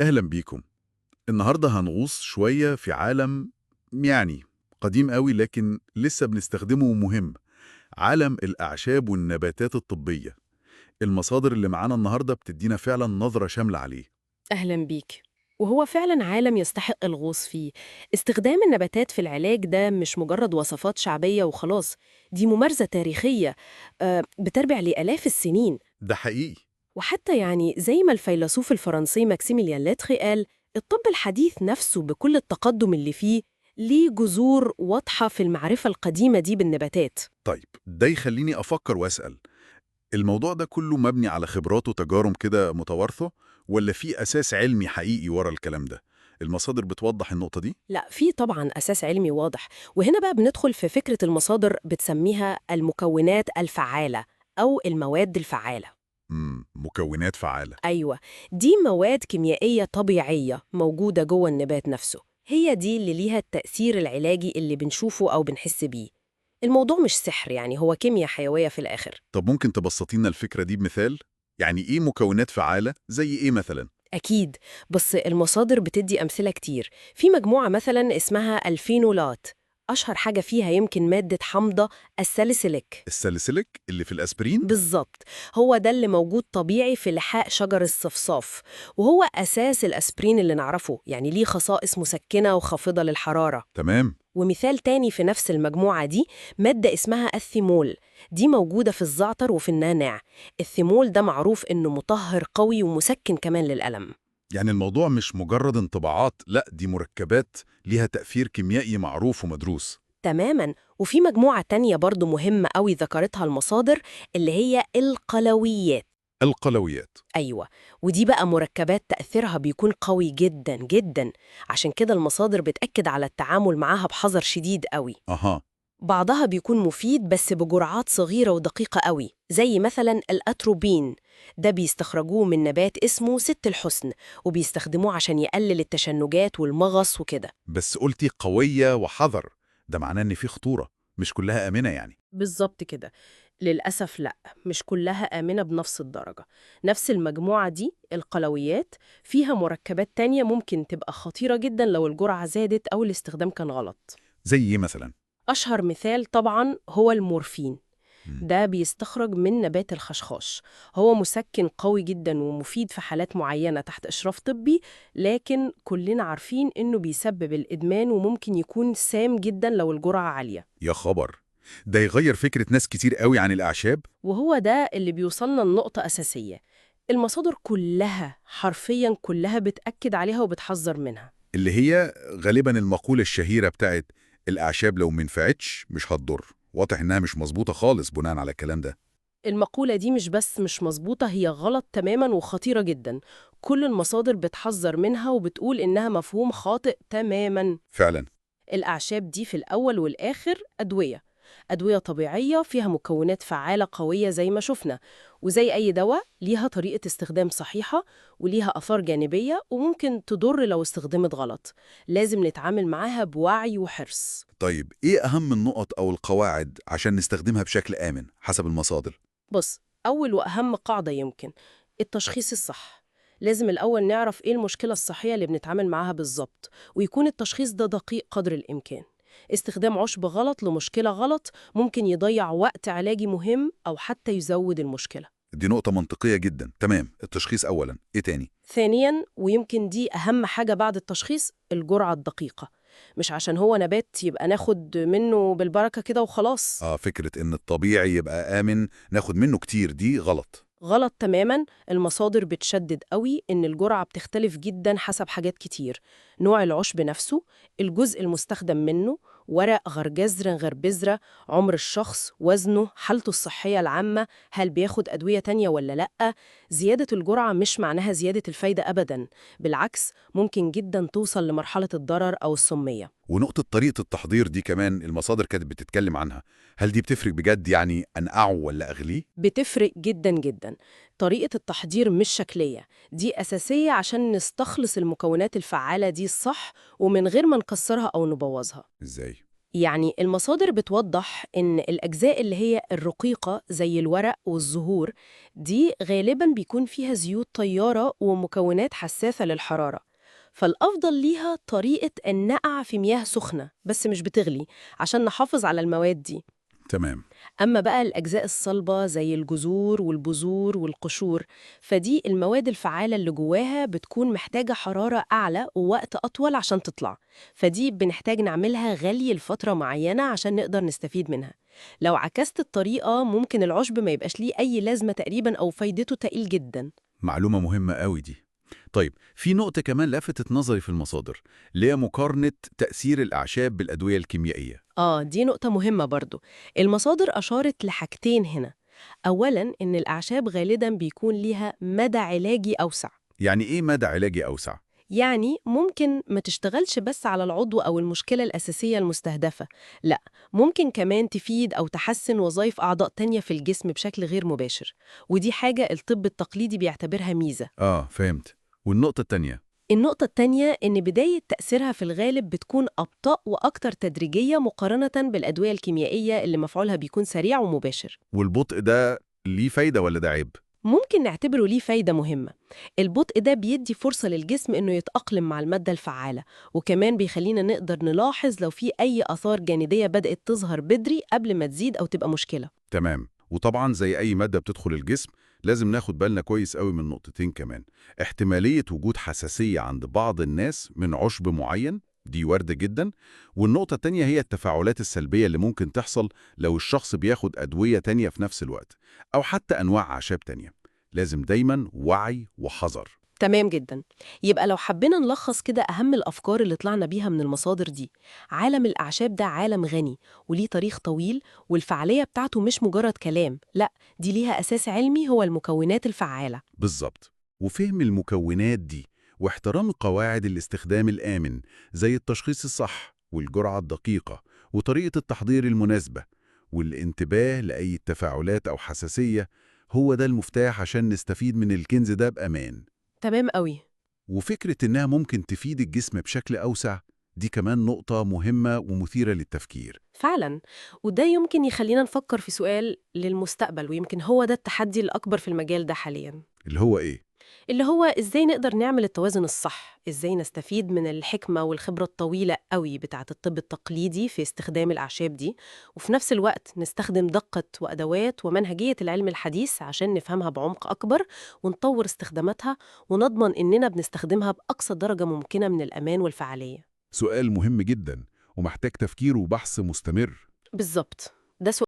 أهلا بيكم. النهاردة هنغوص شوية في عالم يعني قديم قوي لكن لسه بنستخدمه ومهم، عالم الأعشاب والنباتات الطبية. المصادر اللي معانا النهاردة بتدينا فعلا نظرة شاملة عليه. أهلا بيك. وهو فعلا عالم يستحق الغوص فيه. استخدام النباتات في العلاج ده مش مجرد وصفات شعبية وخلاص، دي ممارسة تاريخية بترجع لآلاف السنين. ده حقيقي. وحتى يعني زي ما الفيلسوف الفرنسي ماكسيميليان لاتري قال، الطب الحديث نفسه بكل التقدم اللي فيه ليه جذور واضحة في المعرفة القديمة دي بالنباتات. طيب ده يخليني أفكر وأسأل، الموضوع ده كله مبني على خبرات وتجارب كده متوارثة ولا في أساس علمي حقيقي ورا الكلام ده؟ المصادر بتوضح النقطة دي؟ لا، في طبعا أساس علمي واضح. وهنا بقى بندخل في فكرة المصادر بتسميها المكونات الفعالة أو المواد الفعالة. مكونات فعالة. أيوة، دي مواد كيميائية طبيعية موجودة جوه النبات نفسه، هي دي اللي ليها التأثير العلاجي اللي بنشوفه أو بنحس بيه. الموضوع مش سحر، يعني هو كيمياء حيوية في الآخر. طب ممكن تبسطي لنا الفكرة دي بمثال؟ يعني إيه مكونات فعالة؟ زي إيه مثلا؟ أكيد، بس المصادر بتدي أمثلة كتير. في مجموعة مثلا اسمها الفينولات، أشهر حاجة فيها يمكن مادة حمضة الساليسيليك. الساليسيليك اللي في الأسبرين؟ بالظبط، هو ده اللي موجود طبيعي في لحاء شجر الصفصاف، وهو أساس الأسبرين اللي نعرفه، يعني ليه خصائص مسكنة وخافضة للحرارة. تمام. ومثال تاني في نفس المجموعة دي مادة اسمها الثيمول، دي موجودة في الزعتر وفي النعناع. الثيمول ده معروف إنه مطهر قوي ومسكن كمان للألم. يعني الموضوع مش مجرد انطباعات، لا دي مركبات ليها تأثير كيميائي معروف ومدروس. تماماً. وفي مجموعة تانية برضو مهمة قوي ذكرتها المصادر، اللي هي القلويات. القلويات. أيوة، ودي بقى مركبات تأثيرها بيكون قوي جدا جدا، عشان كده المصادر بتأكد على التعامل معاها بحذر شديد قوي. أها. بعضها بيكون مفيد بس بجرعات صغيرة ودقيقة قوي، زي مثلا الأتروبين، ده بيستخرجوه من نبات اسمه ست الحسن، وبيستخدموه عشان يقلل التشنجات والمغص وكده. بس قلتي قوية وحذر، ده معناه إن في خطورة، مش كلها آمنة يعني. بالظبط كده. للأسف لا، مش كلها آمنة بنفس الدرجة. نفس المجموعة دي القلويات فيها مركبات تانية ممكن تبقى خطيرة جدا لو الجرعة زادت أو الاستخدام كان غلط. زي إيه مثلا؟ أشهر مثال طبعا هو المورفين. ده بيستخرج من نبات الخشخاش، هو مسكن قوي جدا ومفيد في حالات معينة تحت إشراف طبي، لكن كلنا عارفين إنه بيسبب الإدمان وممكن يكون سام جدا لو الجرعة عالية. يا خبر، ده يغير فكرة ناس كتير قوي عن الأعشاب. وهو ده اللي بيوصلنا لنقطة أساسية، المصادر كلها حرفيا كلها بتأكد عليها وبتحذر منها، اللي هي غالبا المقولة الشهيرة بتاعت الأعشاب لو منفعتش مش هتضر. واضح إنها مش مظبوطة خالص بناء على الكلام ده. المقولة دي مش بس مش مظبوطة، هي غلط تماما وخطيرة جدا. كل المصادر بتحذر منها وبتقول إنها مفهوم خاطئ تماما. فعلا. الأعشاب دي في الأول والآخر أدوية، أدوية طبيعية فيها مكونات فعالة قوية زي ما شفنا، وزي أي دواء ليها طريقة استخدام صحيحة وليها آثار جانبية وممكن تضر لو استخدمت غلط. لازم نتعامل معاها بوعي وحرص. طيب إيه أهم النقط أو القواعد عشان نستخدمها بشكل آمن حسب المصادر؟ بص، أول وأهم قاعدة يمكن التشخيص الصح. لازم الأول نعرف إيه المشكلة الصحية اللي بنتعامل معاها بالظبط، ويكون التشخيص ده دقيق قدر الإمكان. استخدام عشب غلط لمشكلة غلط ممكن يضيع وقت علاجي مهم أو حتى يزود المشكلة. دي نقطة منطقية جدا. تمام، التشخيص أولا. إيه تاني؟ ثانياً، ويمكن دي أهم حاجة بعد التشخيص، الجرعة الدقيقة. مش عشان هو نبات يبقى ناخد منه بالبركة كده وخلاص. فكرة إن الطبيعي يبقى آمن ناخد منه كتير دي غلط. غلط تماماً. المصادر بتشدد قوي إن الجرعة بتختلف جداً حسب حاجات كتير، نوع العشب نفسه، الجزء المستخدم منه، ورق غير جذر غير بذرة، عمر الشخص، وزنه، حالته الصحية العامة، هل بياخد أدوية تانية ولا لأ. زيادة الجرعة مش معناها زيادة الفايدة أبداً، بالعكس ممكن جداً توصل لمرحلة الضرر أو السمية. ونقطة طريقة التحضير دي كمان المصادر كانت بتتكلم عنها، هل دي بتفرق بجد؟ يعني أنقعه ولا أغليه؟ بتفرق جدا جدا. طريقة التحضير مش شكلية، دي أساسية عشان نستخلص المكونات الفعالة دي الصح ومن غير ما نكسرها أو نبوظها. إزاي؟ يعني المصادر بتوضح إن الأجزاء اللي هي الرقيقة زي الورق والزهور دي غالباً بيكون فيها زيوت طيارة ومكونات حساسة للحرارة، فالأفضل ليها طريقة النقع في مياه سخنة بس مش بتغلي عشان نحافظ على المواد دي. تمام. أما بقى الأجزاء الصلبة زي الجذور والبذور والقشور، فدي المواد الفعالة اللي جواها بتكون محتاجة حرارة أعلى ووقت أطول عشان تطلع، فدي بنحتاج نعملها غلي لفترة معينة عشان نقدر نستفيد منها. لو عكست الطريقة ممكن العشب ما يبقاش ليه أي لازمة تقريبا أو فايدته تقل جدا. معلومة مهمة قوي دي. طيب، في نقطة كمان لفتت نظري في المصادر، اللي هي مقارنة تأثير الأعشاب بالأدوية الكيميائية. آه، دي نقطة مهمة برضو. المصادر أشارت لحاجتين هنا. أولاً إن الأعشاب غالباً بيكون ليها مدى علاجي أوسع. يعني إيه مدى علاجي أوسع؟ يعني ممكن ما تشتغلش بس على العضو أو المشكلة الأساسية المستهدفة، لا، ممكن كمان تفيد أو تحسن وظائف أعضاء تانية في الجسم بشكل غير مباشر، ودي حاجة الطب التقليدي بيعتبرها ميزة. آه، فهمت. والنقطة التانية؟ النقطة التانية إن بداية تأثيرها في الغالب بتكون أبطأ وأكتر تدريجية مقارنة بالأدوية الكيميائية اللي مفعولها بيكون سريع ومباشر. والبطء ده ليه فايدة ولا ده عيب؟ ممكن نعتبره ليه فايدة مهمة. البطء ده بيدي فرصة للجسم إنه يتأقلم مع المادة الفعالة، وكمان بيخلينا نقدر نلاحظ لو في أي آثار جانبية بدأت تظهر بدري قبل ما تزيد أو تبقى مشكلة. تمام. وطبعا زي أي مادة بتدخل الجسم لازم ناخد بالنا كويس قوي من نقطتين كمان. احتمالية وجود حساسية عند بعض الناس من عشب معين، دي واردة جدا. والنقطة التانية هي التفاعلات السلبية اللي ممكن تحصل لو الشخص بياخد أدوية تانية في نفس الوقت أو حتى أنواع أعشاب تانية. لازم دايما وعي وحذر. تمام جدا. يبقى لو حبينا نلخص كده أهم الأفكار اللي طلعنا بيها من المصادر دي، عالم الأعشاب ده عالم غني وليه تاريخ طويل، والفعالية بتاعته مش مجرد كلام، لا، دي ليها أساس علمي هو المكونات الفعالة. بالظبط. وفهم المكونات دي واحترام قواعد الاستخدام الآمن زي التشخيص الصح والجرعة الدقيقة وطريقة التحضير المناسبة والانتباه لأي تفاعلات أو حساسية، هو ده المفتاح عشان نستفيد من الكنز ده بأمان. تمام قوي. وفكرة إنها ممكن تفيد الجسم بشكل أوسع دي كمان نقطة مهمة ومثيرة للتفكير. فعلا، وده يمكن يخلينا نفكر في سؤال للمستقبل، ويمكن هو ده التحدي الأكبر في المجال ده حاليا. اللي هو إيه؟ اللي هو إزاي نقدر نعمل التوازن الصح، إزاي نستفيد من الحكمة والخبرة الطويلة قوي بتاعة الطب التقليدي في استخدام الأعشاب دي، وفي نفس الوقت نستخدم دقة وأدوات ومنهجية العلم الحديث عشان نفهمها بعمق أكبر ونطور استخداماتها ونضمن إننا بنستخدمها بأقصى درجة ممكنة من الأمان والفعالية. سؤال مهم جدا ومحتاج تفكير وبحث مستمر. بالظبط، ده سؤال